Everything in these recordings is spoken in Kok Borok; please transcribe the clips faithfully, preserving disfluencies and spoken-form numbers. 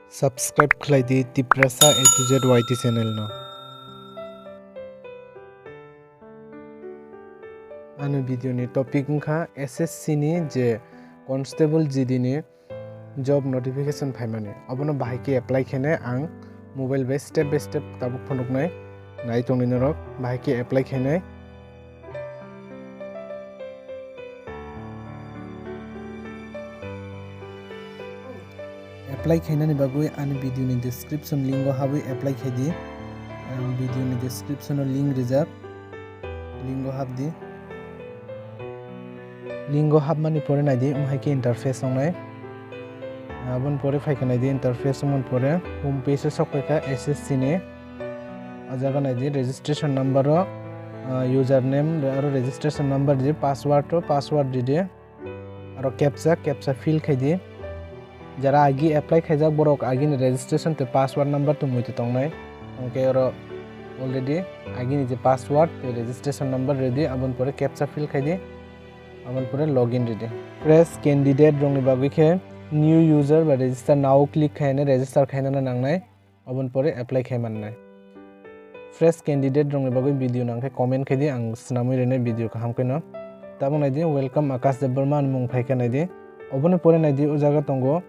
Subscribe khlai di Tiprasa A to Z Y T channel no. Ani video ni topic wngkha S S C ni je constable G D ni job notification phaimani, obono bahai khe apply khainai ang mobile bai step by step tabuk phunuknai, nai tongni norok bahai khe apply khainai. Apply khainani bagwi ani video ni description link o habwi apply khai di. Ang video ni description o link rijak, link o hap di. Link o hapmani pore nai di, wng hai khe interface wngnai. Aboni pore phai khe nai di, interface wngmani pore home page o sok phai kha S S C ni. O jaga nai di, registration number o, ah, username aro registration number di, password o, password di di. Aro captcha, captcha fill khai di. Jara agi apply khaijak borok agini registration tei password number tongmui tong tongnai. Hwnkhe oro already agini je password tei registration number ready, aboni pore captcha fill khai di. Aboni pore login ready. Fresh candidate rokni bagwi khe new user ba register now click khaina register khainani nangnai. Oboni pore apply khai mannai. Fresh candidate rokni bagwi video nang khe comment khai di, ang swnamwi rwnai video kaham khe no. Tabuk nai di, welcome Akash Debbarma ni mung phai khe nai di. Oboni pore nai di, o jaga tongo,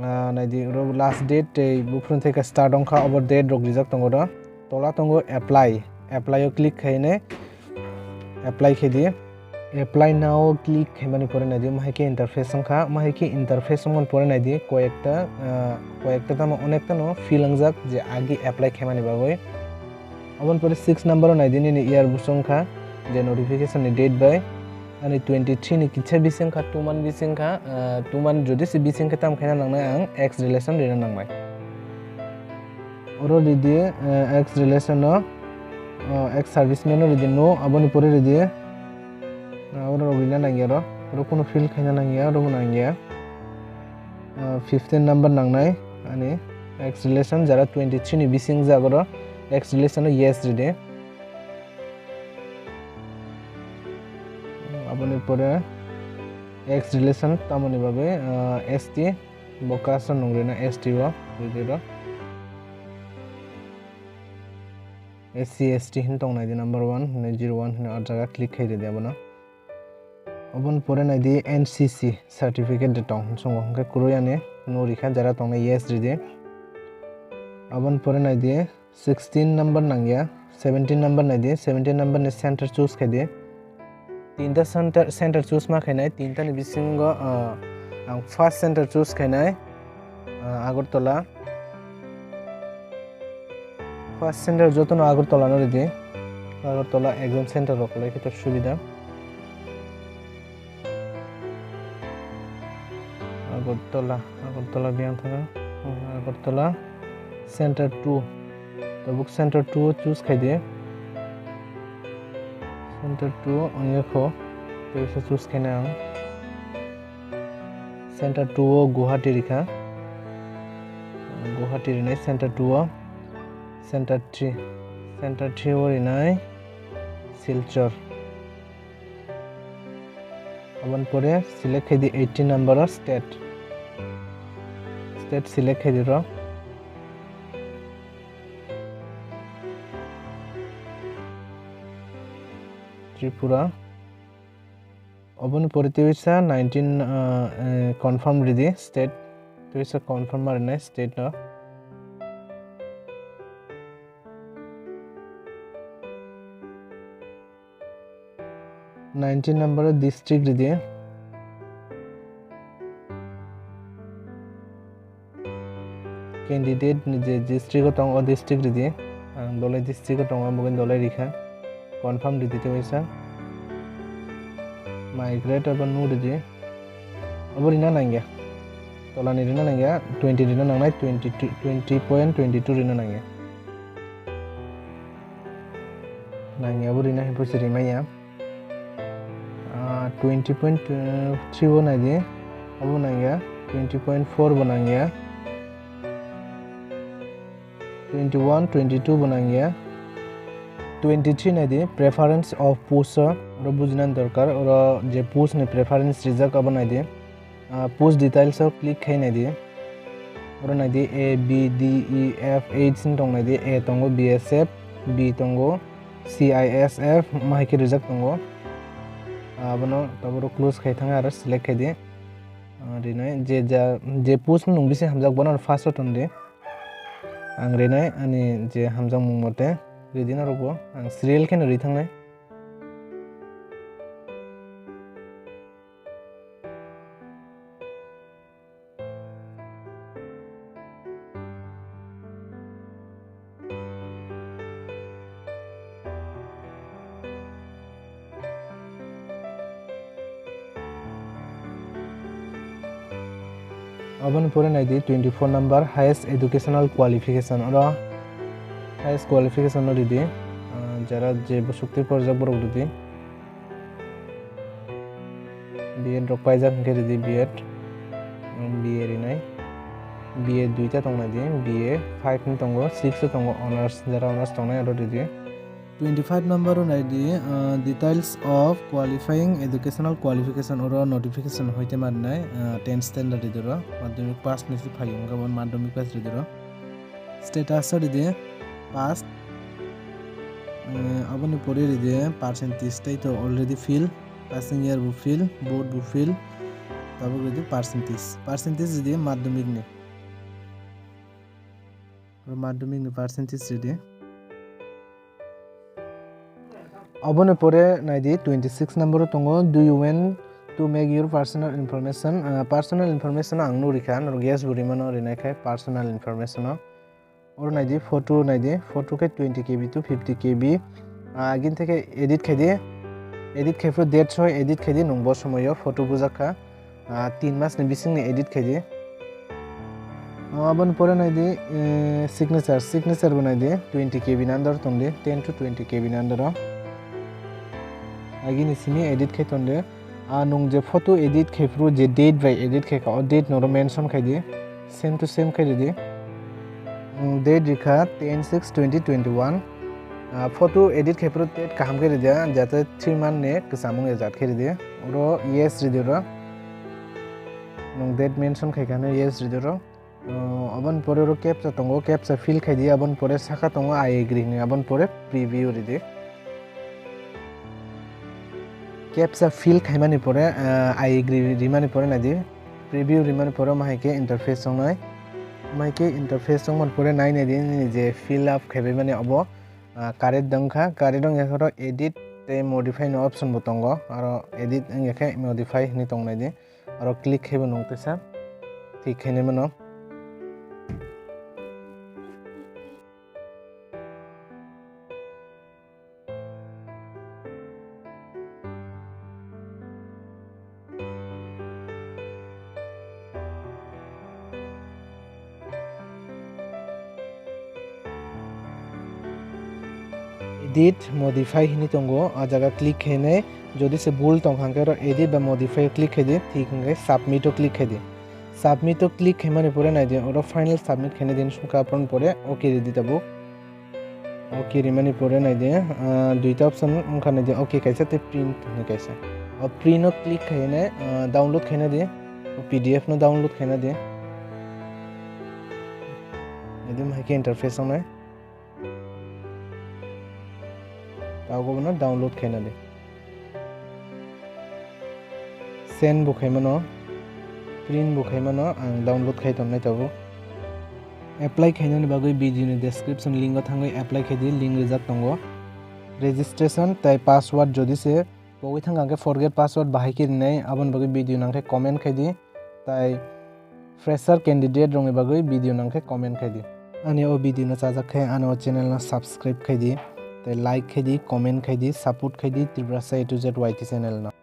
ah, nai di, oro last date tei buphuru thai khe start wng kha, obo date rok rijak tongo oro. Tola tongo apply, apply o click khai nai. Apply khe di. Apply now click khaimani pore nai di, omo hai khe interface wng kha, omo hai khe interface wngmani pore nai di, koyekta, ah, koyekta tamo onekta no fill wngjak je agi apply khaimani bagwi. Aboni pore six number o nai di, nini year buso wng kha, je notification ni date bai ani twenty three ni kisa bisi wng kha, two month bisi wng kha, ah, two month jodi se bisi wng khe tamo khaina nangnai ang ex relation rina nangnai. Oro ridi, eh, ex relation no, eh, ex serviceman no ridi no, aboni pore ridi. Ah, oro rok rina nangya ro. Oro kuno fill khaina nangya, oro bo nangya. Ah, fifteen number nangnai, ani ex relation jara twenty three ni bising jago ro, ex relation no yes ridi. Aboni pore ex relation tamoni bagwi, ah, S T. Bo caste no nung rina S T o, ridi ro. S C S T hin tong nai di number one, hinwi zero one hinwi o jaga click khai ridi abono. Oboni pore nai di N C C certificate de tong hin songo, hwnkhe kwrwi ani no rikha jara tong nai yes ridi. Aboni pore nai di Sixteen number nangya, seventeen number nai di, seventeen number ni center choose khai di. Tinta center, center choose ma khainai, tinta ni bisingo, ah, ang first center choose khainai, ah, Agartala. First center jotono Agartala no ridi. Agartala exam center rok lai khe to subida. Agartala, Agartala biyang thangkha. Agartala center two. Tabuk center two o choose khai di. Center two o wngya kho. Tei se choose khaina ang. Center two o Guwahati rikha. Guwahati rinai center two o. Center three. Center three o rinai Silchar. Aboni pore select khai di eighteen number o state. State select khai di ro. Tripura. Oboni pore tei waisa nineteen, ah, eh, confirm ridi state. Tei waisa confirm ma rinai state no. Nineteen number o district ridi. Candidate ni je district o tongo, o district ridi. Ang Dholai district o tongo, abo khe Dholai rikha. Confirm ridi tei waisa. Migrate abo no ridi. Abo rina nangya. Tolani rina nangya, twenty rina nangnai, twenty two, twenty point twenty two rina nangya. Nangya bo rina hai phuisa rimaya. Ah, twenty point three bo nai di. Abo nangya. Twenty point four bo nangya. Twenty one, twenty two bo nangya. Twenty three nai di, preference of post o. Oro bujina dorkar. Oro je post ni preference rijak abo nai di. Ah, post details o click khai nai di. Oro naidi A, B, D, E, F, H ni tong naidi. A tongo B S F, B tongo C I S F, mahai khe rijak tongo. Abono taboro close khai thang aro select khai di. Ah, rinai je ja, je post nung bisi hamjak bono first o ton di. Ang rinai ani je hamjakmung mote ridi norok bo. Ang serial kheno ri thangnai. Aboni pore naidi twenty four number, highest educational qualification. Oro highest qualification no ridi, ah, jara je bwswk twi porjak borok ridi. B Ed rok paijak hwnkhe ridi B Ed, B A rinai. B A duita tongnaidi, B A five ni tongo, six o tongo honors, jara honors tongnai aro ridi. Twenty five number o naidi, ah, details of qualifying educational qualification, oro notification hoite ma rinai, ah, tenth standard ridi oro, madhyamik pass ni si phaio, wngkha bo madhyamik pass ridi oro. Status o ridi pass, ah, aboni pore ridi percentage, tai to already fill, passing year bo fill, board bo fill, tabuk ridi percentage, percentage ridi madhyamik ni. Oro madhyamik ni percentage ridi. Aboni pore naidi twenty six number o tongo, "Do you want to make your personal information?" Ah, personal information o ang nugri kha, norok yes bo rimano, rinai khai personal information o. Oro naidi photo naidi, photo khe twenty K B to fifty K B. Ah, agin theke edit khai di, edit khai phuru date sohoi edit khai di, nung bo somoyo photo bujak kha. Ah, tin mas ni bising ni edit khai di. Ah, aboni pore nai di, eh, signature, signature bo nai di, twenty K B ni under tong di, ten to twenty K B ni under o. Agini simi edit khai ton di. Ah, nung je photo edit khai phuru je date bai edit khai kha, o date noro mention khai di, same to same khai di. Mm, date rikha ten six twenty twenty-one. Ah, photo edit khai phuru date kaham khe ridi, jate three month ni kwcham wng ya jat khe ridi. Oro yes ridi oro. Nwng date mention khai kha no yes ridi oro. Ah, aboni pore oro captcha tongo, captcha fill khai di, aboni pore saka tongo "I agree" hinwi, aboni pore preview ridi. Captcha fill khaimani pore, ah, "I agree" rimani pore nai di. Preview rimani pore omo hai khe interface wngnai. Omo hai khe interface wngmani pore nai nai di nini je fill up khaibai mani obo, ah, correct wng kha. Correct wng ya khe oro edit tei modify ni option bo tongo. Aro edit wng ya khe modify hinwi tong nai di. Aro click khaibo nwng teisa thik khainai mano. Edit, modify hinwi tongo, o jaga click khainai, jodi se bul tong kha hwnkhe oro edit ba modify o click khai di, thik hwnkhe submit o click khai di. Submit o click khaimani pore nai di, oro final submit khainai di, sumkha, apor pore okay ridi tabuk. Okay rimani pore nai di, ah, duita option wngkha nai di, okay kaisa tei print hinwi kaisa. O print o click khainai, ah, download khainai di, o P D F no download khainai di. Nai di, omo hai khe interface wngnai. Tabuk bono download khaina di. Send bo khaimano, print bo khaimano, ang download khai tongnai tabuk. Apply khainani bagwi video ni description link o thangwi apply khai di, link rijak tongo. Registration tai password jodi se pogwi thang kha hwnkhe forget password bahai khe rinai, aboni bagwi video nang khe comment khai di. Tai fresher candidate rokni bagwi video nang khe comment khai di. Ani o video no chajak khe ani o channel no subscribe khai di, tai like khai di, comment khai di, support khai di Tiprasa A to Z Y T channel no.